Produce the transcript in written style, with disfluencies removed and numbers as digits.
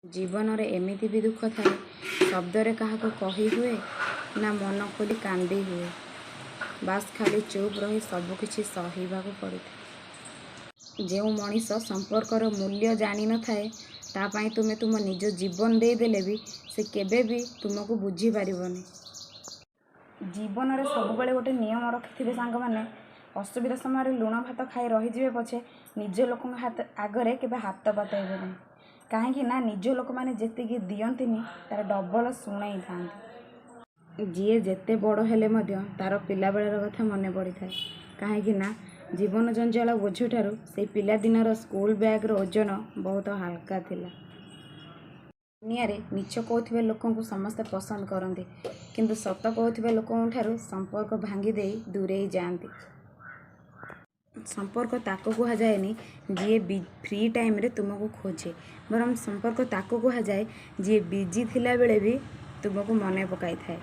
ଜୀବନରେ ଏମିତି ବି ଦୁଃଖ ଥାଏ, ଶବ୍ଦରେ କାହାକୁ କହି ହୁଏ ନା ମନ ଖୋଲି କାନ୍ଦି ହୁଏ। ବାସ୍, ଖାଲି ଚୁପ୍ ରହି ସବୁକିଛି ସହିବାକୁ ପଡ଼ିଥାଏ। ଯେଉଁ ମଣିଷ ସମ୍ପର୍କର ମୂଲ୍ୟ ଜାଣିନଥାଏ, ତା' ପାଇଁ ତୁମେ ତୁମ ନିଜ ଜୀବନ ଦେଇଦେଲେ ବି ସେ କେବେ ବି ତୁମକୁ ବୁଝିପାରିବନି। ଜୀବନରେ ସବୁବେଳେ ଗୋଟେ ନିୟମ ରଖିଥିବେ ସାଙ୍ଗମାନେ, ଅସୁବିଧା ସମୟରେ ଲୁଣ ଭାତ ଖାଇ ରହିଯିବେ ପଛେ, ନିଜ ଲୋକଙ୍କ ହାତ ଆଗରେ କେବେ ହାତ ପତାଇବେ ନାହିଁ। କାହିଁକି ନା ନିଜ ଲୋକମାନେ ଯେତିକି ଦିଅନ୍ତିନି, ତାର ଡବଲ ଶୁଣେଇଥାନ୍ତି। ଯିଏ ଯେତେ ବଡ଼ ହେଲେ ମଧ୍ୟ ତା'ର ପିଲାବେଳର କଥା ମନେ ପଡ଼ିଥାଏ, କାହିଁକି ନା ଜୀବନ ଜଞ୍ଜାଳ ବୋଝଠାରୁ ସେଇ ପିଲାଦିନର ସ୍କୁଲ ବ୍ୟାଗ୍ର ଓଜନ ବହୁତ ହାଲକା ଥିଲା। ଦୁନିଆରେ ମିଛ କହୁଥିବା ଲୋକଙ୍କୁ ସମସ୍ତେ ପସନ୍ଦ କରନ୍ତି, କିନ୍ତୁ ସତ କହୁଥିବା ଲୋକଙ୍କଠାରୁ ସମ୍ପର୍କ ଭାଙ୍ଗି ଦେଇ ଦୂରେଇ ଯାଆନ୍ତି। ସମ୍ପର୍କ ତାକୁ କୁହାଯାଏନି ଯିଏ ଫ୍ରି ଟାଇମ୍ରେ ତୁମକୁ ଖୋଜେ, ବରଂ ସମ୍ପର୍କ ତାକୁ କୁହାଯାଏ ଯିଏ ବିଜି ଥିଲାବେଳେ ବି ତୁମକୁ ମନେ ପକାଇଥାଏ।